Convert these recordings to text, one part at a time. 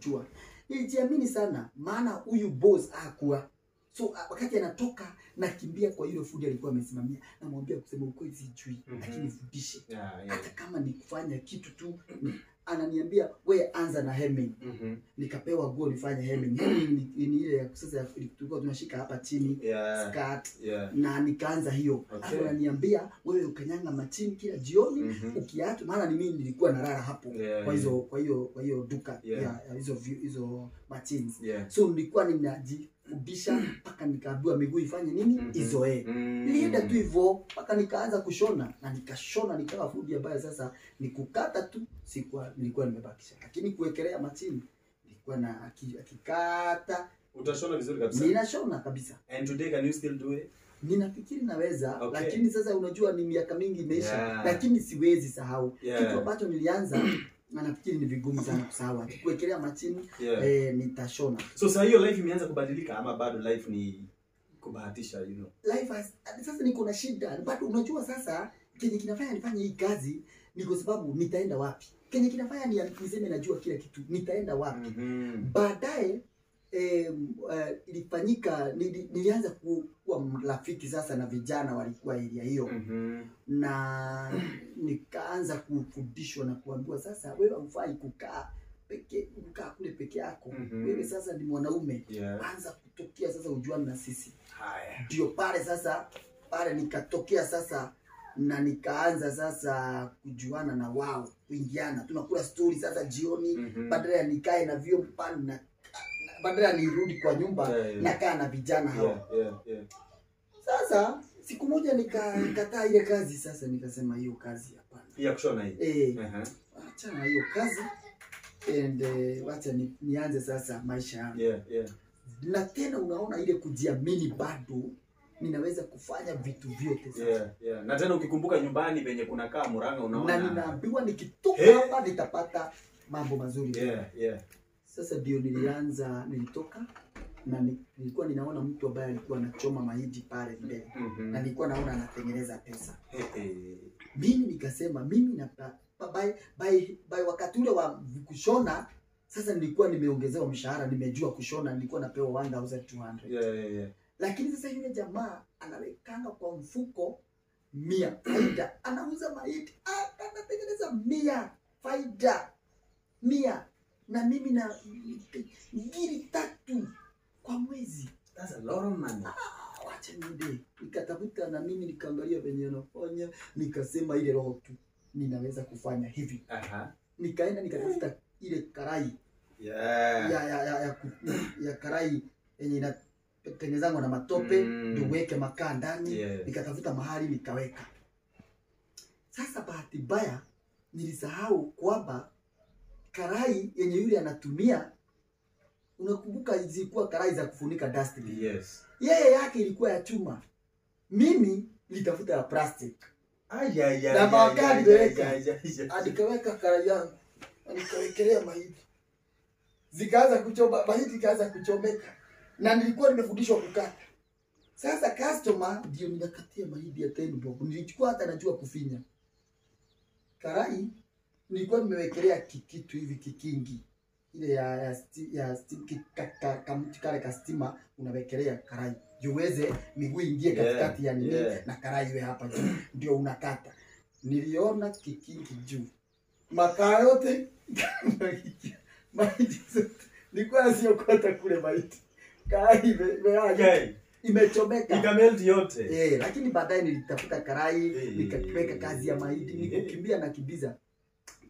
ninajua. Nilijiamini sana maana huyu boss hakuwa. So wakati anatoka nakimbia kwa yule fundi alikuwa amesimamia, namwambia kusema ukweli sijui, lakini fundishe. Hata kama ni kufanya kitu tu, ananiambia we anza na hemming. Nikapewa nguo nifanye hemming. Hemming ni ile ya sasa tulikuwa tunashika hapa chini, skirt. Na nikaanza hiyo. Hapo ananiambia wewe ukanyanga machini kila jioni, ukiatu, maana ni mimi nilikuwa nalala hapo kwa hizo kwa hiyo duka ya hizo machines. So nilikuwa ninajifundisha mpaka nikaambiwa miguu ifanye nini, izoee. Nilienda tu hivyo mpaka nikaanza kushona, na nikashona nikawa fundi ambaye sasa nikukata tu sikuwa nilikuwa nimebakisha, lakini kuwekelea machini nilikuwa na akikata utashona vizuri kabisa. Ninashona kabisa. And today can you still do it? Ninafikiri naweza, lakini sasa unajua ni miaka mingi imeisha, lakini siwezi sahau. Kitu ambacho nilianza na nafikiri ni vigumu sana kusahau. Kuwekelea machini, nitashona. So sasa hiyo life imeanza kubadilika ama bado life ni kubahatisha, you know? Life has, sasa niko na shida. Bado unajua sasa kenye kinafanya nifanye hii kazi ni kwa sababu nitaenda wapi? Kenye kinafanya niseme najua kila kitu, nitaenda wapi? Baadaye ilifanyika, nilianza kuwa rafiki sasa na vijana walikuwa area hiyo. Na nikaanza kufundishwa na kuambiwa sasa wewe hufai kukaa kule peke yako. Wewe sasa ni mwanaume. Anza kutokea sasa ujuane na sisi. Ndio pale sasa pale nikatokea sasa na nikaanza sasa kujuana na wao, kuingiana. Tunakula story sasa jioni, badala ya nikae na vyombo pale na badala nirudi kwa nyumba, nakaa na vijana hao. Sasa siku moja nikakataa ile kazi sasa, nikasema hiyo kazi hapana. Ya kushona hii. Acha na hiyo kazi and wacha nianze sasa maisha yangu. Na tena unaona ile kujiamini bado ninaweza kufanya vitu vyote sasa. Na tena ukikumbuka nyumbani penye kuna kaa Murang'a unaona. Na ninaambiwa nikitoka hapa nitapata mambo mazuri. Sasa ndio nilianza, nilitoka na nilikuwa ninaona mtu ambaye alikuwa anachoma mahindi pale mbele. Na nilikuwa naona anatengeneza pesa. Mimi nikasema mimi na by wakati ule wa kushona sasa nilikuwa nimeongezewa mshahara, nimejua kushona, nilikuwa napewa 1200. Lakini sasa yule jamaa anawekanga kwa mfuko 100 faida, anauza mahindi, anatengeneza 100 faida 100, na mimi na 3 kwa mwezi. That's a lot of money. Wacha niende. Nikatafuta na mimi nikaangalia venye anafanya, nikasema ile roho tu ninaweza kufanya hivi. Nikaenda nikatafuta ile karai. Ya karai yenye inatengenezwa na matope, ndio uweke makaa ndani. Nikatafuta mahali nikaweka. Sasa bahati mbaya nilisahau kwamba karai yenye yule anatumia, unakumbuka zilikuwa karai za kufunika dustbin. Yeye yake ilikuwa ya chuma. Mimi nilitafuta ya plastic. Na makaa niliweka. Nikaweka karai yangu. Nikawekelea mahindi. Zikaanza kuchoma, mahindi ikaanza kuchomeka. Na nilikuwa nimefundishwa kukata. Sasa customer ndio ninakatia mahindi ya 10 bob. Nilichukua hata najua kufinya. Karai nilikuwa nimewekelea kitu hivi kikingi. Ile ya kale ka stima unawekelea karai. Uweze miguu ingie katikati ya nini na karai iwe hapa juu. Ndio unakata. Niliona kikingi juu. Makaa yote mahindi zote. Nilikuwa siokota kule mahindi. Karai imechomeka. Ikamelt yote. Lakini baadaye nilitafuta karai, nikaweka kazi ya mahindi, nikukimbia na kibiza.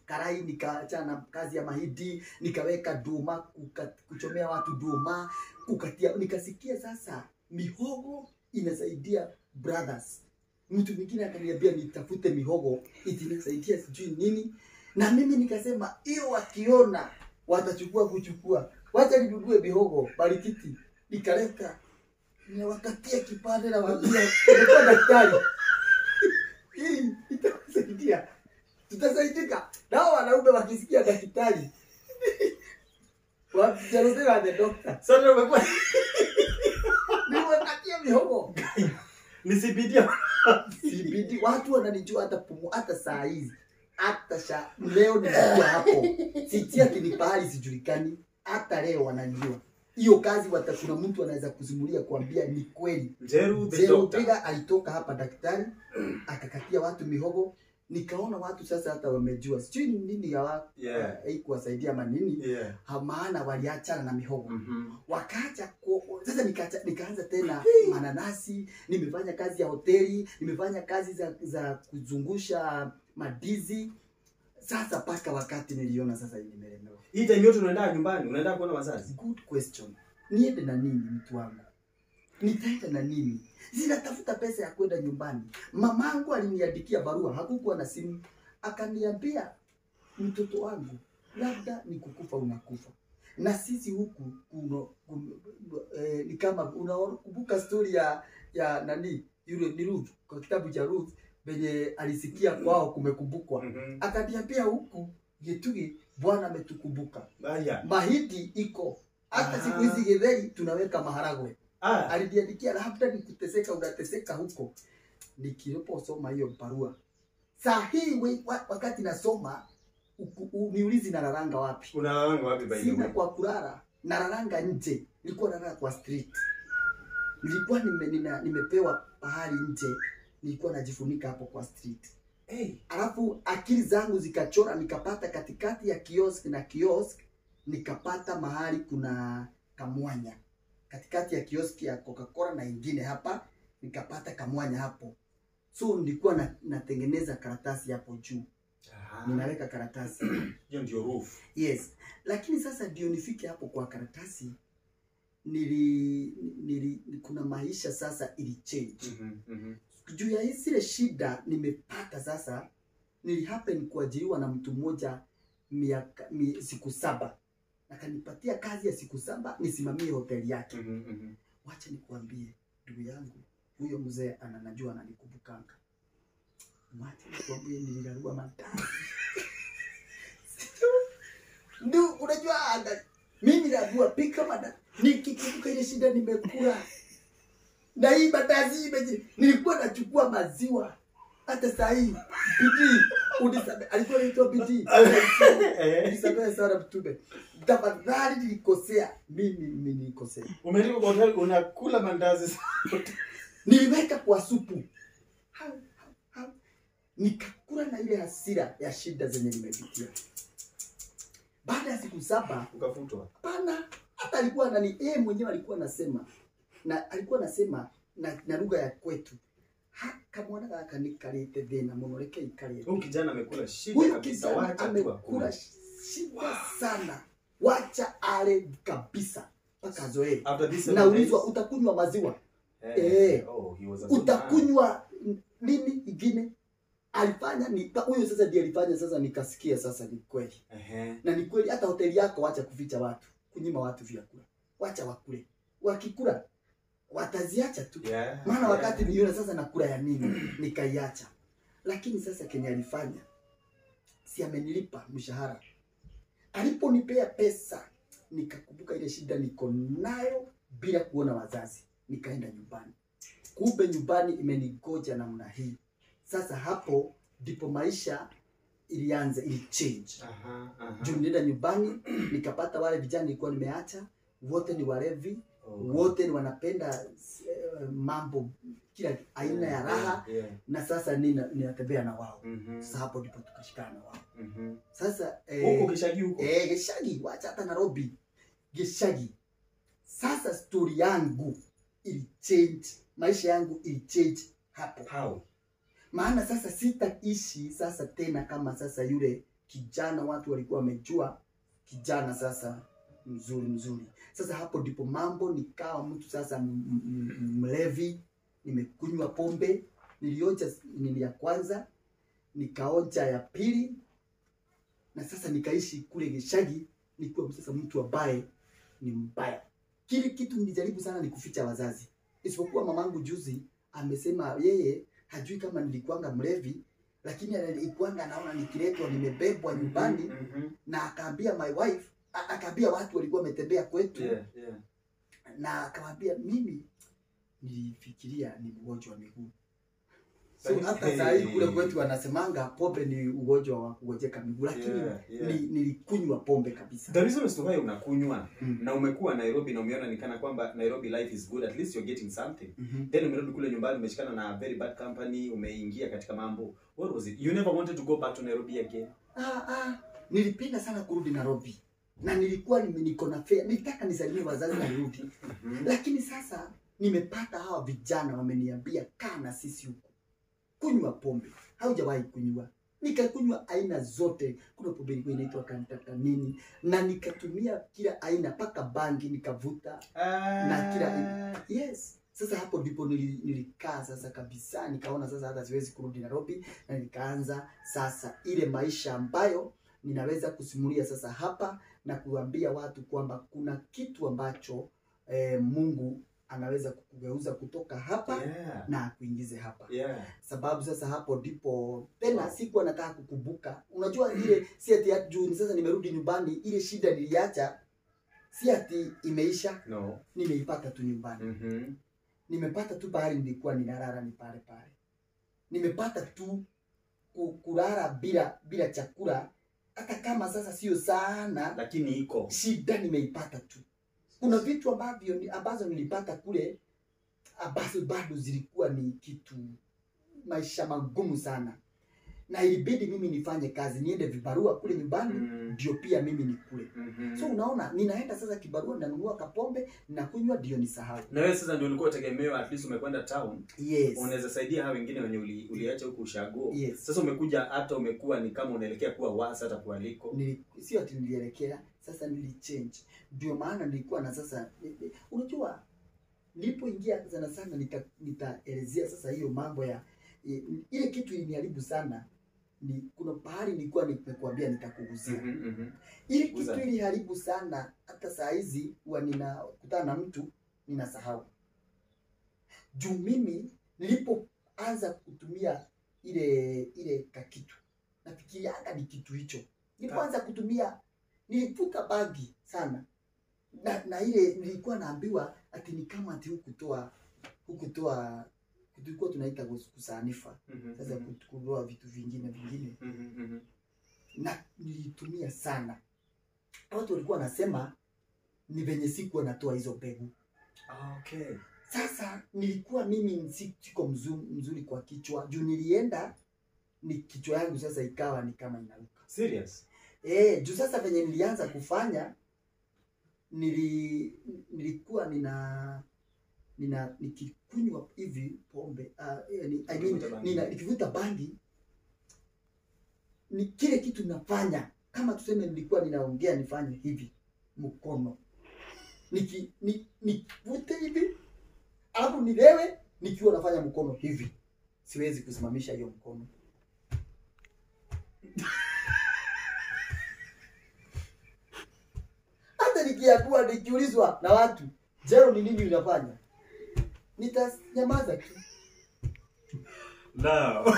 Karai nikaachana na kazi ya mahindi, nikaweka duma, kuchomea watu duma, kukatia. Nikasikia sasa mihogo inasaidia brothers. Mtu mwingine akaniambia nitafute mihogo itinasaidia sijui nini, na mimi nikasema hiyo wakiona watachukua kuchukua. Wacha ninunue mihogo barikiti. Nikaleta ninawakatia kipande na waambia nilikuwa daktari. Hii itakusaidia. Tutasaidika. Nao wanaume wakisikia daktari wajarudira the doctor. Sasa umekuwa niwakatia mihogo. Ni CBD. CBD watu wananijua hata pumu hata saa hizi. Hata leo nilikuwa hapo. Sitia kinipahali sijulikani. Hata leo wanajua. Hiyo kazi kuna mtu anaweza kusimulia kuambia ni kweli. Njeru the doctor. Piga alitoka hapa daktari akakatia watu mihogo. Nikaona watu sasa hata wamejua. Sijui nini haikuwasaidia ama nini. Maana waliachana na mihogo. Wakaacha sasa nikaanza tena mananasi, nimefanya kazi ya hoteli, nimefanya kazi za kuzungusha madizi. Sasa paka wakati niliona sasa nimelemewa. Hii time yote unaenda nyumbani, unaenda kuona wazazi? Good question. Niende na nini mtu wangu? Nitaenda na nini? Zinatafuta pesa ya kwenda nyumbani. Mamangu aliniandikia barua, hakukuwa na simu. Akaniambia, mtoto wangu, labda ni kukufa unakufa. Na sisi huku ni kama unakumbuka story ya nani? Yule ni Ruth, kwa kitabu cha Ruth venye alisikia kwao kumekumbukwa. Akaniambia huku Gitugi Bwana ametukumbuka. Mahindi iko. Hata siku hizi githeri tunaweka maharagwe. Aliniandikia labda nikuteseka unateseka huko. Nikiliposoma hiyo barua. Saa hii wakati nasoma niulizi nalalanga wapi? Unalalanga wapi by the way? Sina kwa kulala, nalalanga nje. Nilikuwa nalala kwa street. Nilikuwa nimepewa pahali nje. Nilikuwa najifunika hapo kwa street. Hey. Alafu akili zangu zikachora, nikapata katikati ya kiosk na kiosk, nikapata mahali kuna kamwanya. Katikati ya kiosk ya Coca-Cola na ingine hapa, nikapata kamwanya hapo. So nilikuwa natengeneza karatasi hapo juu. Ninaweka karatasi. Hiyo ndio roof. Yes. Lakini sasa ndio nifike hapo kwa karatasi, kuna maisha sasa ili change. Juu ya zile shida nimepata sasa, nilihappen kuajiriwa na mtu mmoja siku 7. Akanipatia kazi ya siku 7 nisimamie hoteli yake. Wacha nikuambie ndugu yangu, huyo mzee ananajua ananikumbukanga. Wacha nikuambie nilirarua mandazi. Ndio unajua mimi najua pika mandazi. Nikikumbuka ile shida nimekula. Na hii mandazi nilikuwa nachukua maziwa. Hata saa hii Bidii unisamehe, alikuwa anaitwa Bidii. Unisamehe sana mtume. Tafadhali nilikosea. Mimi nilikosea. Umelika kwa hotel unakula mandazi. Niliweka kwa supu. Nikakula na ile hasira ya shida zenye nimepitia. Baada ya siku 7 ukafutwa. Hapana, hata alikuwa nani, yeye mwenyewe alikuwa anasema na alikuwa anasema na lugha ya kwetu. Kamwana gaka nikarite thina muno reke ikarite. Huyu kijana amekula shida kabisa, wacha tu akule. Shida sana. Wacha ale kabisa mpaka azoee. Na ulizwa utakunywa maziwa. Oh, he was a utakunywa nini ingine? Alifanya ni huyo sasa ndiye alifanya sasa nikasikia sasa ni kweli. Na ni kweli hata hoteli yako wacha kuficha watu, kunyima watu vyakula. Wacha wakule. Wakikula wataziacha tu. Maana wakati niliona sasa nakula ya nini nikaiacha. Lakini sasa Kenya alifanya, si amenilipa mshahara. Aliponipea pesa nikakumbuka ile shida niko nayo bila kuona wazazi. Nikaenda nyumbani. Kumbe nyumbani imenigoja namna hii. Sasa hapo ndipo maisha ilianza, ili change. Juu nilienda nyumbani nikapata wale vijana nilikuwa nimeacha, wote ni walevi. Wote ni wanapenda mambo kila aina ya raha. Na sasa ninatembea na wao. Sasa hapo ndipo tukashikana na wao. Sasa huko Gishagi huko. Gishagi, wacha hata Nairobi. Gishagi. Sasa story yangu ili change, maisha yangu ili change hapo. How? Maana sasa sitaishi sasa tena kama sasa yule kijana watu walikuwa wamejua kijana sasa mzuri mzuri. Sasa hapo ndipo mambo nikawa mtu sasa mlevi, nimekunywa pombe, nilionja nini ya kwanza, nikaonja ya pili, na sasa nikaishi kule Gishagi nikiwa sasa mtu ambaye ni mbaya. Kile kitu nilijaribu sana ni kuficha wazazi. Isipokuwa mamangu juzi amesema yeye hajui kama nilikuanga mlevi, lakini alikuanga anaona nikiletwa nimebebwa nyumbani. Na akaambia my wife, akaambia watu walikuwa wametembea kwetu. Na akamwambia mimi nilifikiria ni mgonjwa wa miguu. So hata saa hii kule kwetu wanasemanga pombe ni ugonjwa wa kugojeka miguu, lakini nilikunywa pombe kabisa. The reason is why unakunywa na umekuwa Nairobi na umeona ni kana kwamba Nairobi life is good, at least you're getting something. Then umerudi kule nyumbani umeshikana na very bad company, umeingia katika mambo. What was it? You never wanted to go back to Nairobi again? Nilipenda sana kurudi Nairobi. Na nilikuwa niko na fare, nilitaka nisalimie wazazi na nirudi. Lakini sasa nimepata hawa vijana wameniambia kaa na sisi huku. Kunywa pombe. Haujawahi kunywa. Nikakunywa aina zote. Kuna pombe ilikuwa inaitwa kantata nini, na nikatumia kila aina paka bangi nikavuta na kila aina. Yes. Sasa hapo ndipo nilikaa sasa kabisa, nikaona sasa hata siwezi kurudi Nairobi, na nikaanza sasa ile maisha ambayo ninaweza kusimulia sasa hapa na kuambia watu kwamba kuna kitu ambacho Mungu anaweza kukugeuza kutoka hapa na akuingize hapa. Sababu sasa hapo ndipo tena sikuwa nataka kukumbuka. Unajua ile si ati juu sasa nimerudi nyumbani, ile shida niliacha si ati imeisha. No. Nimeipata tu nyumbani. Nimepata tu pahali nilikuwa ninalala ni pale pale. Nimepata tu kulala bila chakula, hata kama sasa sio sana, lakini iko. Shida nimeipata tu. Kuna vitu ambazo nilipata kule ambazo bado zilikuwa ni kitu maisha magumu sana. Na ilibidi mimi nifanye kazi, niende vibarua kule nyumbani ndio pia mimi nikule. So unaona ninaenda sasa kibarua, nanunua kapombe na kunywa ndio nisahau. Na wewe sasa ndio ulikuwa tegemeo, at least umekwenda town. Yes. Unaweza saidia hao wengine wenye uliacha huko ushago. Yes. Sasa umekuja hata umekuwa ni kama unaelekea kuwa wasa hata kualiko. Sio ati nilielekea, sasa nilichange. Ndio maana nilikuwa na sasa, unajua nilipoingia sana sana nitaelezea sasa hiyo mambo ya ile kitu iliniharibu sana. Ni kuna pahali nilikuwa nimekuambia nitakuguzia. Ile kitu iliharibu sana, hata saa hizi huwa ninakutana na mtu ninasahau. Juu mimi nilipoanza kutumia ile kakitu, nafikiria hata ni kitu hicho. Nilipoanza kutumia nilivuta bangi sana. Na ile nilikuwa naambiwa ati ni kama ati hukutoa tulikuwa tunaita kusanifa. Sasa kutoa vitu vingine. Na nilitumia sana. Watu walikuwa wanasema ni venye sikuwa natoa hizo mbegu. Okay. Sasa nilikuwa mimi siko mzuri kwa kichwa. Juu nilienda ni kichwa yangu sasa ikawa ni kama inaruka. Serious? Juu sasa venye nilianza kufanya nilikuwa nina nikikunywa hivi pombe, nikivuta bangi, ni kile kitu nafanya kama tuseme nilikuwa ninaongea nifanye hivi mkono, nikivute hivi alafu nilewe nikiwa nafanya mkono hivi, siwezi kusimamisha hiyo mkono. Hata nikiambiwa, nikiulizwa na watu, Jero ni nini unafanya, nitanyamaza tu. No.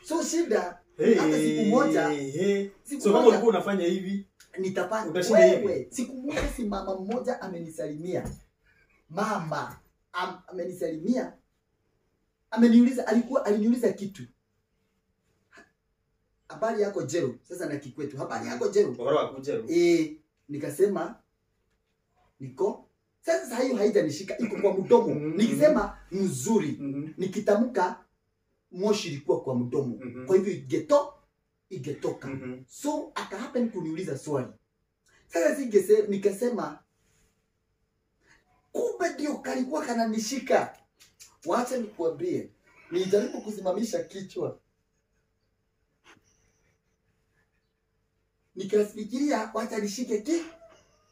So shida hata siku moja, so kama ulikuwa unafanya hivi nitafanya wewe. Siku moja si mama mmoja amenisalimia. Mama amenisalimia. Ameniuliza, aliniuliza kitu. Habari yako Jero? Sasa na kikwetu. Habari yako Jero? Bora wako Jero. Nikasema niko. Sasa hiyo haijanishika, iko kwa mdomo. Nikisema mzuri, nikitamka moshi ilikuwa kwa mdomo. Kwa hivyo ingetoka. So aka happen kuniuliza swali. Sasa nikasema kumbe ndio kalikuwa kananishika. Wacha nikuambie, nilijaribu kusimamisha kichwa. Nikafikiria wacha nishike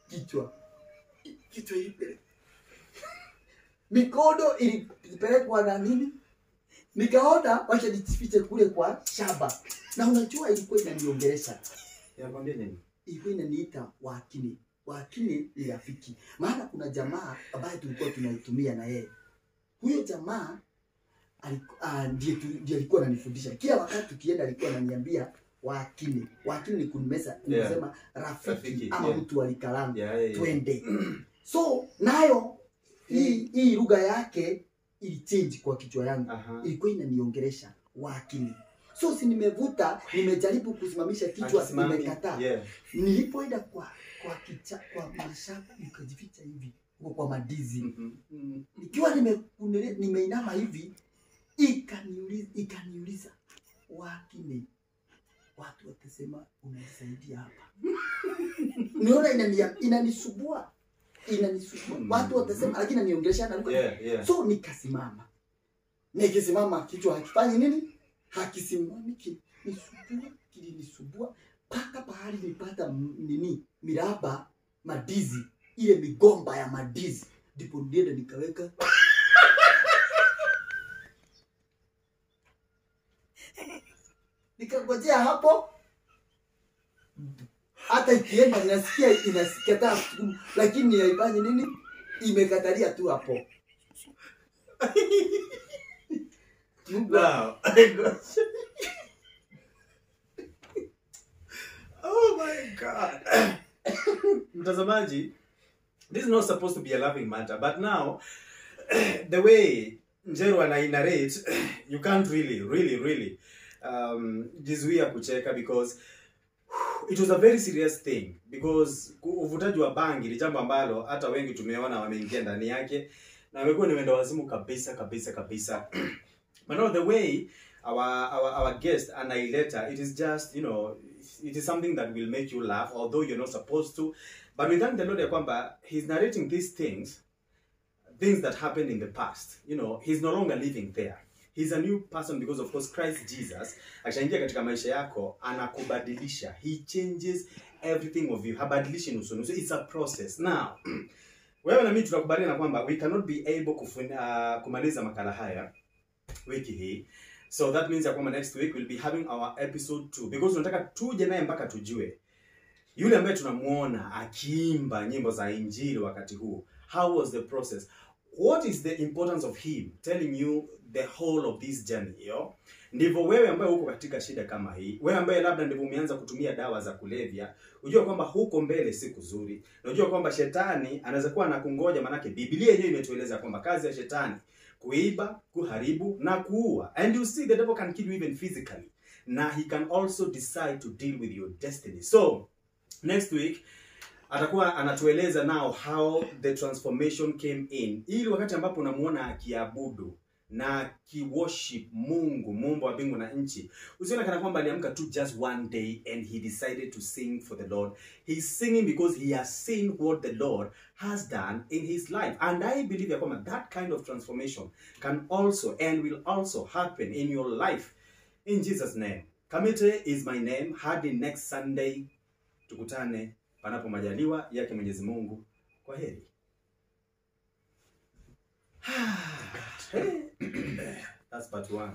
kichwa. Kichwa ilipelekwa. Mikono ilipelekwa na nini? Nikaona wacha nijifiche kule kwa shamba. Na unajua ilikuwa inaniongelesha. Inakwambia nini? Ilikuwa inaniita wakini. Wakini ni rafiki. Maana kuna jamaa ambaye tulikuwa tunaitumia na yeye. Huyo jamaa ndiye alikuwa ananifundisha. Kila wakati tukienda alikuwa ananiambia wakini. Wakini ni kunimesa, kusema rafiki ama mtu alikalangu. Twende. So nayo hii lugha yake ilichange kwa kichwa yangu. Ilikuwa inaniongelesha wakini. So si nimevuta, nimejaribu kusimamisha kichwa, nimekataa. Nilipoenda kwa kicha, kwa mashamba nikajificha hivi huko kwa madizi. Nikiwa nimeinama hivi, ikaniuliza wakini, watu watasema unanisaidia hapa. Niona inanisubua. Watu watasema, lakini aniongelesha na lugha. So nikasimama. Nikisimama kichwa hakifanyi nini? Hakisimami, kilinisumbua mpaka pahali nilipata nini? Miraba madizi, ile migomba ya madizi. Ndipo nilienda nikaweka. Nikangojea hapo. Hata ikienda ninasikia inasikataa, lakini haifanyi nini? Imekatalia tu hapo. Now, oh my God. Mtazamaji, this is not supposed to be a laughing matter, but now the way Njeru ana narrate, you can't really jizuia kucheka, because it was a very serious thing. Because uvutaji wa bangi ni jambo ambalo hata wengi tumeona wameingia ndani yake na wamekuwa ni wenda wazimu kabisa kabisa kabisa. But no, the way our guest anaileta, it is just, you know, it is something that will make you laugh, although you're not supposed to. But we thank the Lord ya kwamba he's narrating these things that happened in the past. You know, he's no longer living there. He's a new person because, of course, Christ Jesus akishaingia katika maisha yako anakubadilisha. He changes everything of you. Habadilishi nusu nusu. It's a process. Now, wewe na mimi tunakubaliana kwamba we cannot be able kumaliza makala haya wiki hii. So that means ya kwamba next week we'll be having our episode 2, because tunataka tuje naye mpaka tujue yule ambaye tunamuona akiimba nyimbo za Injili wakati huu, how was the process? What is the importance of him telling you the whole of this journey, yo? Ndivyo wewe ambaye uko katika shida kama hii, wewe ambaye labda ndivyo umeanza kutumia dawa za kulevya, unajua kwamba huko mbele si kuzuri. Unajua kwamba shetani anaweza kuwa anakungoja, manake Biblia yenyewe imetueleza kwamba kazi ya shetani kuiba, kuharibu na kuua. And you see the devil can kill you even physically. Now he can also decide to deal with your destiny. So next week atakuwa anatueleza now how the transformation came in, ili wakati ambapo unamuona akiabudu na akiworship Mungu, muumba wa mbingu na nchi, usione kana kwamba aliamka tu just one day and he decided to sing for the Lord. He's singing because he has seen what the Lord has done in his life. And I believe ya kwamba that kind of transformation can also and will also happen in your life, in Jesus' name. Kamite is my name. Hadi next Sunday, tukutane panapo majaliwa yake Mwenyezi Mungu. Kwa heri. That's part 1.